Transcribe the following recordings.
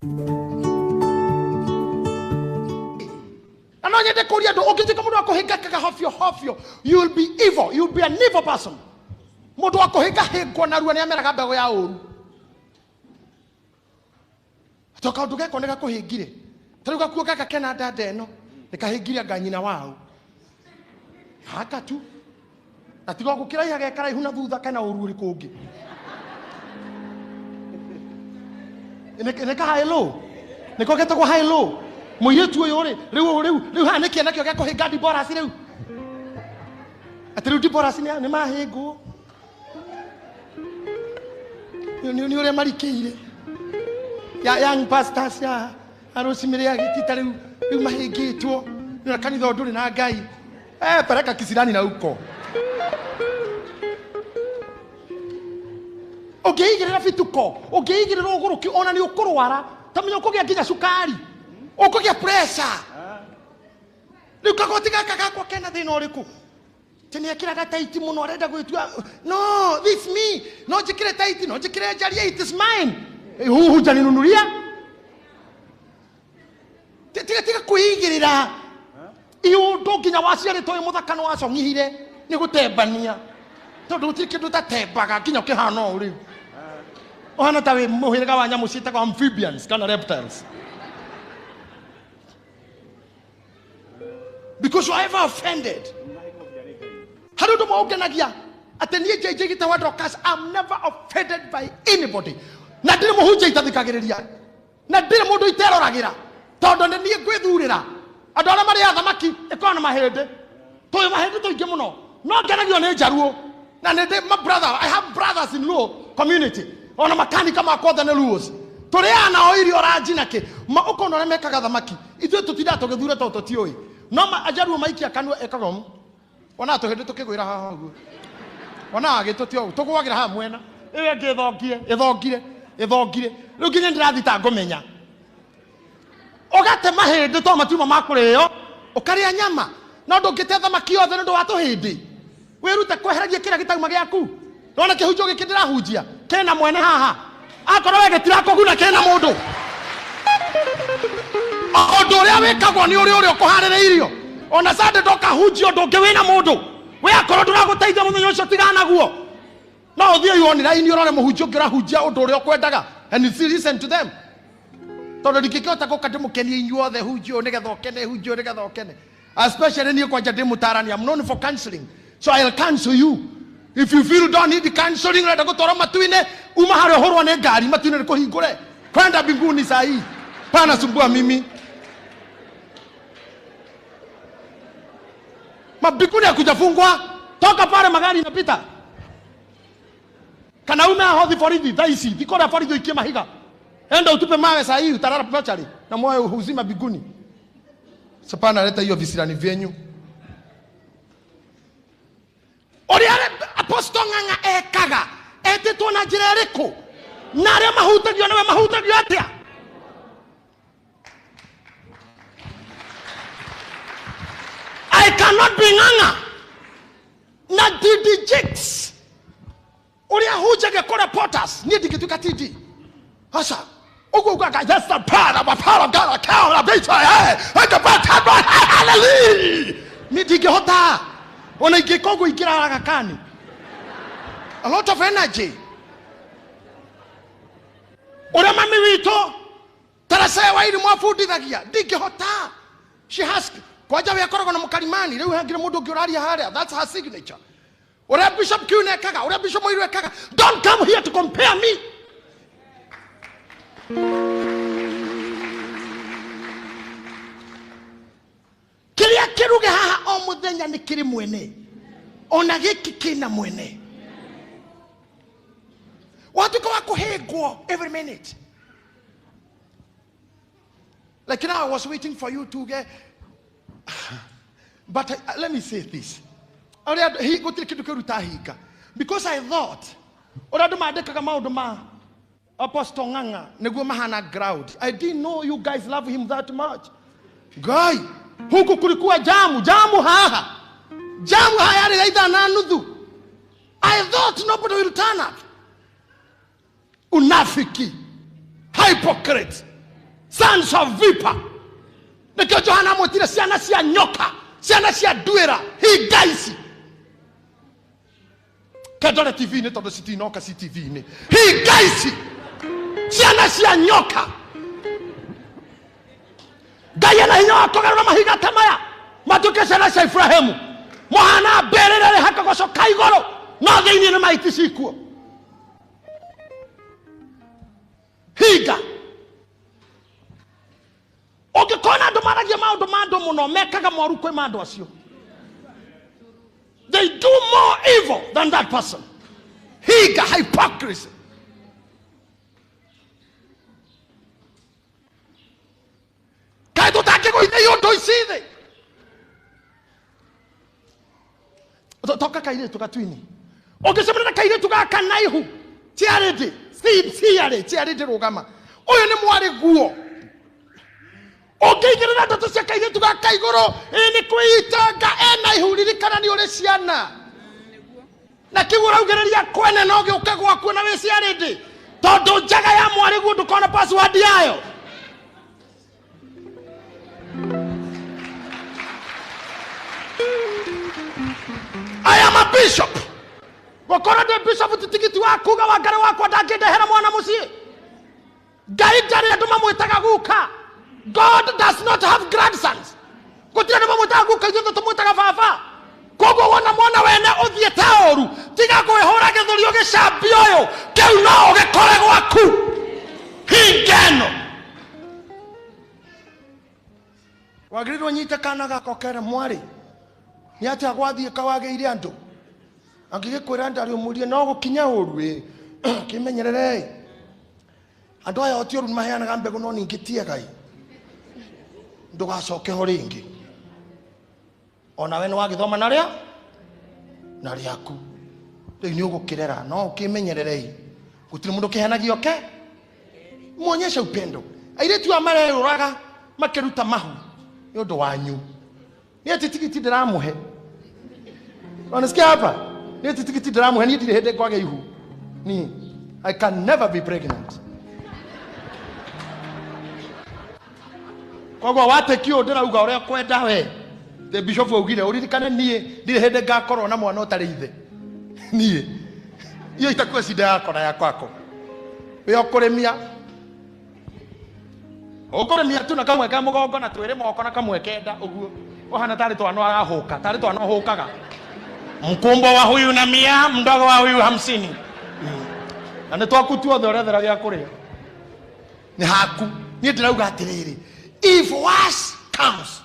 Na no nyende kũria andũ, ũngĩtuĩka mũndũ wa kũhĩngakaga hobyo hobyo, you will be evil, you will be an evil person. Mũndũ wa kũhĩngahĩngwo narua nĩ ameraga mbegũ ya ũru. To kaũndũ geko nĩ gakũhĩngire. Ta rĩu gakuo gaka kena ndanda ĩno, nĩ kahĩngire anga nyina wao. Gaka tu. Na tiga gũkĩraiha ge karaihu na thutha kena ũru ũrĩkũ ũngĩ. Nĩ ka high low. Nĩko getagwo high low. Mũirĩtu ũyũ rĩ, rĩu rĩu rĩu haha nĩkĩ nakĩo gĩa kũhĩnga Deborah rĩu. Atĩ rĩu Deborah nĩ mahĩngwo. Nĩ ũrĩa marikĩire. Ya young pastors ya arũcimĩrĩ ya gĩtita rĩu rĩu mahĩngĩtwo. Nĩ kanitha ũyũ ndũrĩ na Ngai. Pereka kisirani na huko. Ũngĩigĩrĩra bituko, ũngĩigĩrĩra ũgũrũki, ona nĩ ũkũrwara. Ta menya ũkũgĩa nginya cukari, ũkũgĩa pressure. Rĩu kagoti gaka gakwa kena thĩna ũrĩkũ? Atĩ nĩ ekĩraga taiti mũno, arenda gwĩtua, no, this me. No njĩkĩre taiti, no njĩkĩre njarie, it is mine. Hujaninunuria. Tiga tiga kwĩigĩrĩra iũndũ nginya waciarĩtwo wĩ mũthaka nĩ wacong'ihire nĩ gũtembania, tondũ gũtirĩ kĩndũ ũtatembaga nginya ũkĩhana ũũ rĩu. Ũhana ta wĩ mũhĩrĩga wa nyamũ ciĩtagwo amphibians kana reptiles. Because you are ever offended. Harĩ ũndũ ũmwe ũngenagia atĩ niĩ JJ Gitau Dorcas, I'm never offended by anybody. Na ndirĩ mũhunjia itathikagĩrĩria, na ndirĩ mũndũ iteroragĩra, tondũ nĩ niĩ ngwĩthurĩra. Andũ arĩa marĩaga thamaki ĩkoragwo na mahĩndĩ, tũĩ mahĩndĩ tũingĩ mũno, no ngenagio nĩ njaruo. Na nĩ ndĩ my brother, I have brothers in Luo community, ona makanika makwa othe nĩ Luos. Tũrĩaga nao irio ranji na kĩ, ma ũkona ũrĩa mekaga thamaki. Ithuĩ tũtindaga tũgĩthura tondũ tũtiũĩ, no njaruo maikia kanua ĩkaga ũũ. Wonaga tũhĩndĩ tũkĩgwĩra haha ũguo, wonaga gĩtũti ũguo tũgwagĩra haha mwena, ĩyo ĩngĩ ĩthongie, ĩthongire, ĩthongire. Rĩu nginya ndĩrathiĩ ta ngũmenya. Ũgate mahĩndĩ tondũ matiuma ma kũrĩo, ũkarĩa nyama, no ndũngĩte thamaki yothe nĩ ũndũ wa tũhĩndĩ. Wĩrute kweheragia kĩrĩa gĩtauma gĩaku. Nona kĩhunjio gĩkĩ ndĩrahunjia kĩna mwene haha, akorwo we gĩtirakũguna kĩna mũndũ. Ũndũ ũrĩa wĩkagwo nĩ ũrĩa ũrĩa ũkũharĩrĩirio. Ona Sunday ndũkahunjia ũndũ ũngĩ wĩna mũndũ. We akorwo ndũragũteithia mũthenya ũcio tigana naguo. No ũthiĩ online ũrore mũhunjia ũngĩ ũrahunjia ũndũ ũrĩa ũkwendaga, and you still listen to them. Tondũ ndingĩkĩhota gũka ndĩmũkenie inyuothe, hunjia ũyũ nĩgetha ũkene, hunjia ũyũ nĩgetha ũkene. Especially niĩ kwanja ndĩ mũtarani, I'm known for counseling, so I'll counsel you. If you feel you don't need counseling, ũrenda gũtwarwo matu-inĩ, uma harĩa ũhũrwo nĩ ngari, matu-inĩ nĩ kũhingũre. Kwenda mbinguni saa hii. Pana sumbua mimi. Mabinguni hakujafungwa. Toka pale magari inapita. Kana ume ahothi borithi thaa ici, thikũ ũrĩa borithi ũikie mahiga. Enda utupe mawe saa hii utarara mochari na moyo uzima mbinguni. Sapana leta hiyo visirani vyenyu. Ũrĩa Apostle Ng'ang'a ekaga, etĩtwo na njĩra ĩrĩkũ? Na arĩa mahutagio nĩwe mahutagio atĩa? I cannot be Ng'ang'a. Na DD Jakes. Ũrĩa hunjagia kũrĩa Potters, niĩ ndingĩtuĩka TD. Aca. Ũguo ugaga, that's the power of the power of God, the power of the power, hey, hey, the power of God, hey, hallelujah. Niĩ ndingĩhota. Ona ingĩka ũguo ingĩraraga kani. A lot of energy. Ũrĩa mami witũ Teresa wa Irimũ abundithagia, ndingĩhota. She has kwanja we akoragwo na mũkarimani, rĩu hangĩrĩ mũndũ ũngĩ ũraria harĩa, that's her signature. Ũrĩa Bishop Kiuna ekaga, ũrĩa Bishop Muiru ekaga, don't come here to compare me. Kĩrĩa kĩruge haha o mũthenya nĩ kĩrĩ mwene, ona gĩkĩ kĩna mwene. Watuĩka wa kũhĩngwo every minute. Like now I was waiting for you to get, but let me say this. Ũrĩa gũtirĩ kĩndũ kĩũru ta hinga. Because I thought, ũrĩa andũ mandĩkaga maũndũ ma Apostle Ng'ang'a nĩguo mahana ground. I didn't know you guys love him that much. Guy, huku kulikuwa jamu, jamu haha. Jamu haya yarĩ thaa ithano na nuthu. I thought nobody will turn up. Unafiki. Hypocrite. Sons of viper. Nĩkĩo Johana amwĩtire ciana cia nyoka, ciana cia nduĩra, hinga ici. Kendore TV-inĩ tondũ citinoka ci TV-inĩ. Hinga ici, ciana cia nyoka. Ngai ena hinya wa kũgarũra mahiga ta maya matuĩke ciana cia Ibrahimu. Mũhana mbĩrĩra ĩrĩ hakagoco ka igũrũ, no thĩinĩ nĩ maiti cikuo. Hinga. Ũngĩkona andũ maragia maũndũ ma andũ mũno, mekaga moru kwĩ ma andũ acio. They do more evil than that person. Hinga, hypocrisy. Kaĩ tũtangĩgũithia ũndũ ici thĩ? Toka kairĩtu gatuini. Ũngĩcemania na kairĩtu gaka na ihu, tiarĩndĩ, ciarĩ, tiarĩndĩ rũgama. Ũyũ nĩ mwarĩ guo. Ũngĩigĩrĩra ndeto cia kairĩtu gaka igũrũ, ĩ nĩ kwĩitanga ena ihu, ririkana nĩ ũrĩ ciana. Na kĩu ũraugĩrĩria kwene no gĩũke gwaku na wĩ ciarĩndĩ. Tondũ njaga ya mwarĩ guo ndũkona password yayo. I am a bishop. Gũkorwo ndĩ bishop ti tigiti wa kuga wa Ngai wakwa ndangĩndehera mwana mũciĩ. Ngai ndarĩ andũ mamwĩtaga guka. God does not have grandsons. Gũtirĩ andũ mamwĩtaga guka, ithuĩ tũmwĩtaga baba. Koguo wona mwana wene ũthiĩ ta ũru, tiga kwĩhũra gĩthũri ũgĩcambia ũyũ, kĩu no ũgĩkore gwaku. Hinga ĩno. Wagĩrĩirwo nyite kana gako kere mwarĩ. Nĩ atĩa gwathiĩ kawagĩire andũ? Angĩgĩkwĩra ndarĩ ũmũrie no gũkinya ũru ĩ. Kĩmenyerere. Andũ aya oti ũru nĩmaheanaga mbegũ no ningĩ ti ega ĩ. Ndũgacoke ho rĩngĩ. Onawe nĩ wagĩthoma na rĩa? Na rĩaku. Rĩu nĩ ũgũkĩrera no ũkĩmenyerere ĩ. Gũtirĩ mũndũ ũkĩheanagio ke. Muonyeshe upendo. Airĩtu aya mareyũraga makĩruta mahu nĩ ũndũ wanyu. Niĩ ti tigiti ndĩramũhe. Unasikia hapa? Niĩ ti tigiti ndĩramũhe, niĩ ndirĩ hĩndĩ ngwagĩa ihu. Niĩ, I can never be pregnant. Koguo watĩki ũũ ndĩrauga ũrĩa ũkwenda we. The bishop augire ũririkane niĩ ndirĩ hĩndĩ ngakorwo na mwana ũtarĩ ithe. Niĩ. Iyo itakuwa shida yako na ya kwako. Wĩ ũkũrĩmia. Ũkũrĩmia tu na kamwe ka mũgongo na twĩrĩ moko na kamwe kenda ũguo. Ũhana tarĩ twana arahũka, tarĩ twana ũhũkaga. Mkubwa wa huyu na 100, mdogo wa huyu 50. Na nĩ twaku tuothe ũrethera gĩa kũrĩa. Nĩ haku. Niĩ ndĩrauga atĩrĩrĩ, if worse comes,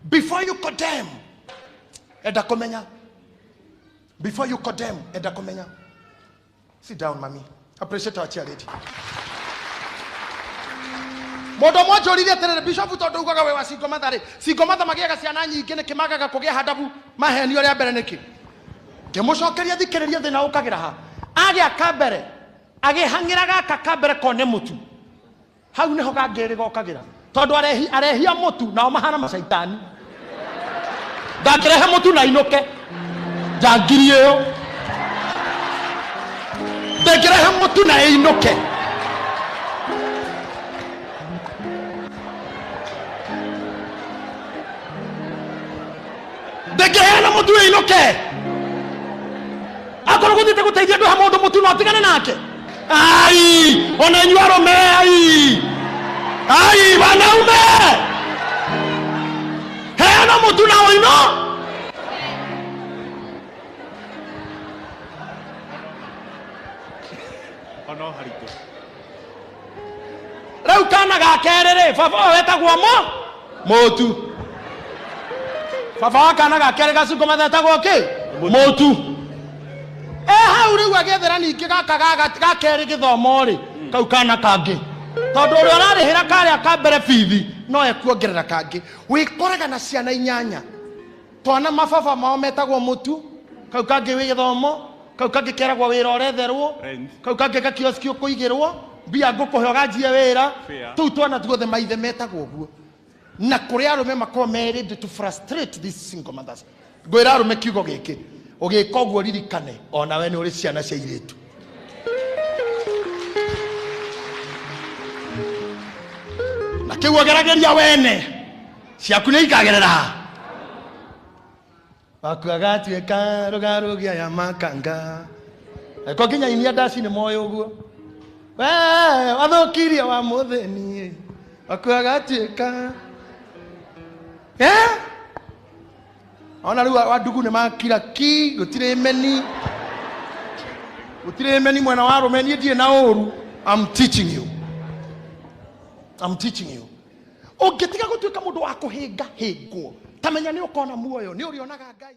before you condemn, enda kũmenya. Before you condemn, enda kũmenya. Sit down, mami. Appreciate our chair lady. Mũndũ ũmwe anjũririe atĩrĩrĩ, Bishop, tondũ ugaga wĩ wa single mother rĩ, single mother magĩaga ciana nyingĩ nĩkĩ magaga kũgĩa handabu mahenio rĩa mbere nĩkĩ? Ngĩmũcokeria, thikĩrĩria thĩna ũkagĩra ha. Agĩa ka mbere, agĩhang'ĩra gaka ka mbere kone mũtu. Hau nĩho gangĩrĩ gokagĩra. Tondũ arehia mũtu nao mahana macaitani. Ndangĩrehe mũtu na inũke. Njangiri ĩyo. Ndangĩrehe mũtu na ĩinũke. Ndangĩheana mũtu ĩinũke. Akorwo gũthiĩte gũteithia andũ he mũndũ mũtu no atigane nake. Ai, ona inyuĩ arũme, ai. Ai, wanaume. Heana mũtu na ũino. Ono haritũ. Rĩu kana ga kerĩ rĩ, baba ũyũ wetagwo mũtu. Baba wa kana ga kerĩ gacungo mathetagwo kĩ? Mũtu. Hau rĩu agĩethera ningĩ gaka ga kerĩ gĩthomo rĩ, kau kana kangĩ. Tondũ ũrĩa ũrarĩhĩra karĩa ka mbere bithi, no ekuongerera kangĩ. Wĩkoraga na ciana inyanya. Twana mababa mao metagwo mũtu, kau kangĩ wĩ gĩthomo, kau kangĩ keragwo wĩra ũretherwo, Rent. kau kangĩ ga kioski ũkũigĩrwo, mbia ngũkũhe ũganjie wĩra. Fair. Tũu twana tuothe maithe metagwo ũguo. Na kũrĩ arũme makoragwo me ready to frustrate these single mothers. Ngwĩra arũme kiugo gĩkĩ, ũgĩka ũguo ririkane onawe nĩ ũrĩ ciana cia airĩtu. Akĩguogeragĩria wene ciaku nĩ ikagerera ha waku agatuĩka rũgarũgia ya makanga ko nginya inia ndaci nĩ moĩ ũguo we wathũkirie wa mũthĩni waku agatuĩka. Eh? Ona rĩu wandugu nĩ makira ki, gũtirĩ meni, gũtirĩ meni mwena wa arũme. Niĩ ndirĩ na ũru. I'm teaching you, I'm teaching you. Ũngĩtiga gũtuĩka mũndũ wa kũhĩnga hĩngwo, ta menya nĩ ũkona muoyo, nĩ ũrĩonaga Ngai.